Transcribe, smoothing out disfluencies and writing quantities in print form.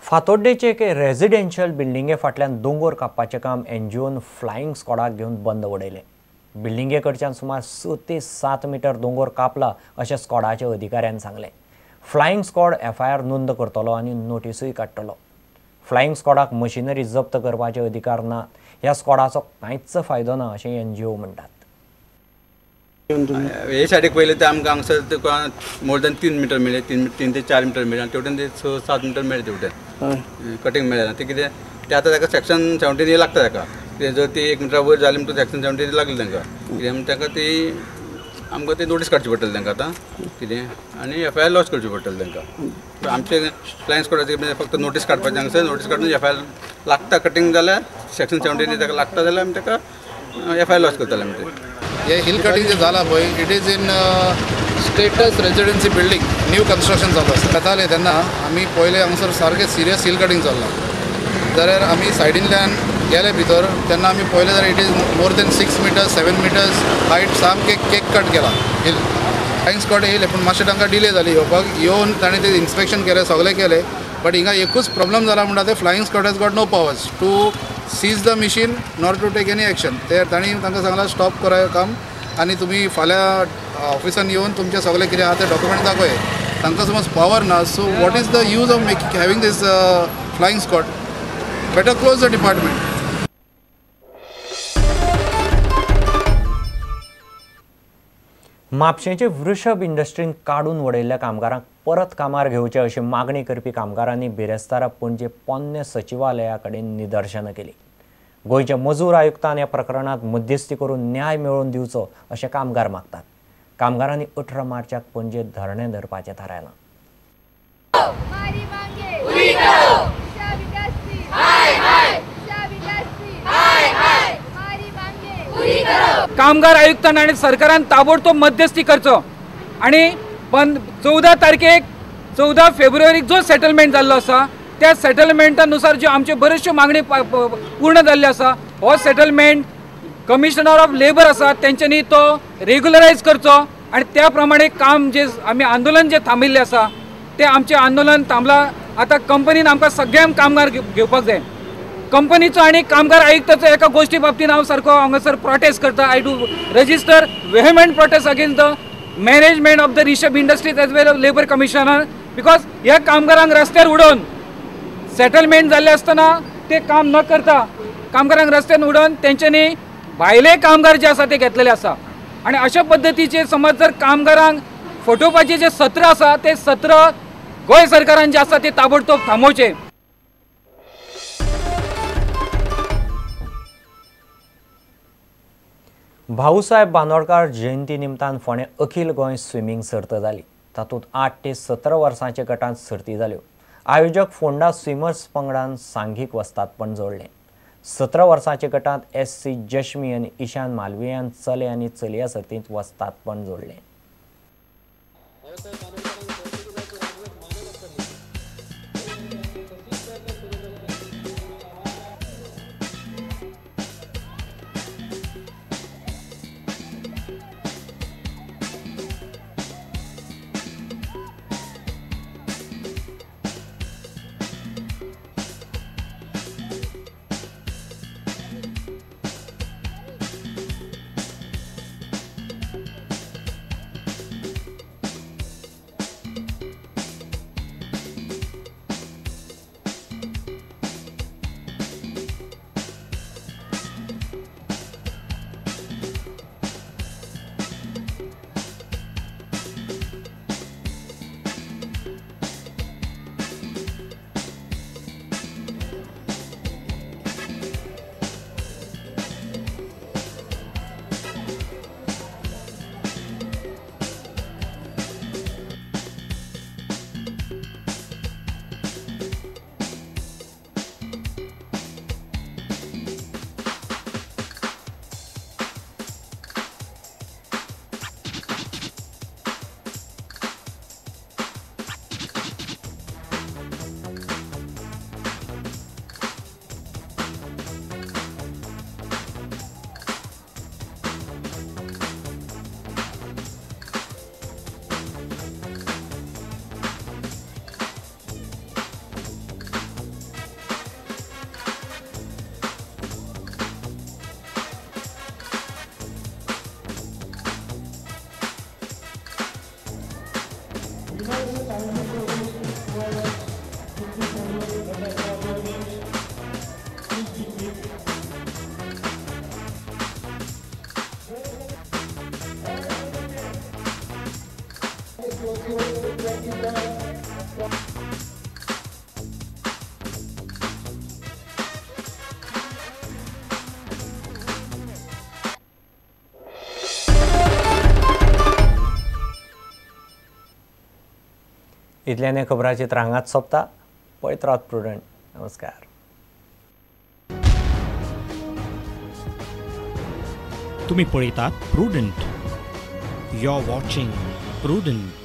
फातोड्डेचे एके रेजिडेन्शियल बिल्डिंगे फाटल्यान दोंगोर कापपाचें काम एनजीओन फ्लायिंग स्क्वॉडाक घेवन बंद उडयलें. बिल्डिंगे कडच्यान सुमार 6 ते 7 मिटर दोंगोर कापला अशें स्क्वॉडाच्या अधिकाऱ्यान सांगलें. फ्लायिंग स्क्वॉड एफआयआर नोंद करतलो आनी नोटिसूय काडटलो. फ्लायिंग स्क्वॉडाक मशिनरी जप्त करपाचे अधिकार ना. ह्या स्क्वॉडाचो कांयच फायदो ना अशें एनजीओ म्हणटात. हे सायडीक पयलें ते आमकां हांगसर तुका मोर दॅन 3 मिटर मेळ्ळे, 3 ते 4 मिटर मेळ्ळे आनी तेवटेन ते 6-7 मिटर मेळ्ळे, तेवटेन कटींग मेळ्ळें ना. तें कितें तें आतां ताका सेक्शन 17 लागता ताका, कितें जर ती 1 मिटरा वयर जाली म्हणटकच सेक्शन 17 लागली तांकां, कितें म्हण तांकां ती आमकां ती नोटीस काडची पडटली तांकां आतां कितें आनी एफआयआर लॉज करची पडटली तांकां. आमचे फ्लायिंग स्क्वॉडाचे फक्त नोटीस काडपाचें हांगसर, नोटीस काडून एफआयआर लागता कटींग जाल्यार सेक्शन 17 ताका लागता जाल्यार आमी ताका एफआयआर लॉज करतले आमी. हे हिल कटिंग जे जाला पळय, it is in status residency building, new construction चालू आसा. जातालें तेन्ना आमी पयलें हांगसर सारकें सिरियस हिल कटिंग चल्लां जाल्यार आमी सायडींतल्यान गेले भितर तेन्ना आमी पळयलें जाल्यार it is more than 6 meters 7 meters height, सामकें केक कट केला हिल. फ्लायिंग स्क्वॉड येयले पूण मातशें तांकां डिले जाली येवपाक, येवन ताणें ते इन्स्पेक्शन केलें, सगळें केलें. बट हिंगा एकूच प्रॉब्लम जाला म्हणटा ते flying squad has got no powers to seize the machine nor to take any action. ते तांणी तांकां सांगलां स्टॉप करा काम आनी तुमी फाल्यां ऑफिसान येवन तुमचें सगळें कितें आहा तें डॉक्युमेंट दाखय. तांकां समज पावर ना, so what is the use of making having this flying squad? Better close the department. म्हापशेंचे वृषभ इंडस्ट्रीन काडून वडयल्ल्या कामगारांक परत कामार घेवचे अशी मागणी करपी कामगारांनी बिरेस्तारा पणजे पोन्ने सचिवालया कडेन निदर्शनां केली. गोंयच्या मजूर आयुक्तान ह्या प्रकरणांत मध्यस्थी करून न्याय मेळोवन दिवचो अशें कामगार मागतात. कामगारांनी 18 मार्चाक पणजे धरणें धरपाचें थारायलां. कामगार आयुक्तान आनी सरकारान ताबडतोब मध्यस्थी करचो आनी पण 14 तारखेक 14 फेब्रुवारीक जो सेटलमेंट जाल्लो आसा त्या सेटलमेंटा नुसार ज्यो आमच्यो बऱ्योचश्यो मागणी पूर्ण जाल्ल्यो आसा, हो सेटलमेंट कमिशनर ऑफ लेबर आसा तेंच्यांनी तो रेगुलरायज करचो आनी त्या प्रमाणे काम जे आमी आंदोलन जे थांबिल्लें आसा तें आमचें आंदोलन थांबलां. आतां कंपनीन आमकां सगळ्यांक कामगार घेवपाक जाय. कंपनीचो आनी कामगार आयुक्ताचो एका गोश्टी बाबतीन हांव सारको हांगासर प्रोटेस्ट करता. I do register vehement protest against the management of the Rishabh industries as well as labour commissioner, because ह्या कामगारांक रस्त्यार उडोवन सेटलमेंट जाल्लें आसतना ते काम न करता कामगारांक रस्त्यार उडोवन तेंच्यांनी भायले कामगार जे आसा ते घेतलेले आसा आनी अशा पद्दतीचे समज जर कामगारांक फटोवपाचें जें सत्र आसा तें सत्र गोंय सरकारान जें आसा तें ताबडतोब थांबोवचें. भाऊसाहेब बांदोडकार जयंती निमतान फोंडें अखिल गोंय स्विमींग सर्त जाली. तातूंत 8 ते 17 वर्सांच्या गटांत सर्ती जाल्यो. आयोजक फोंडा स्विमर्स पंगडान सांघीक वस्तादपण जोडलें. 17 वर्सांच्या गटांत SC जशमी आनी ईशान मालवियान चले आनी चलया सर्तींत वस्तादपण जोडलें. इतल्यान खबराचित्र हांगाच सोंपता. पळयत रावत प्रुडंट. नमस्कार. तुम्ही पळयतात Prudent. You are watching Prudent.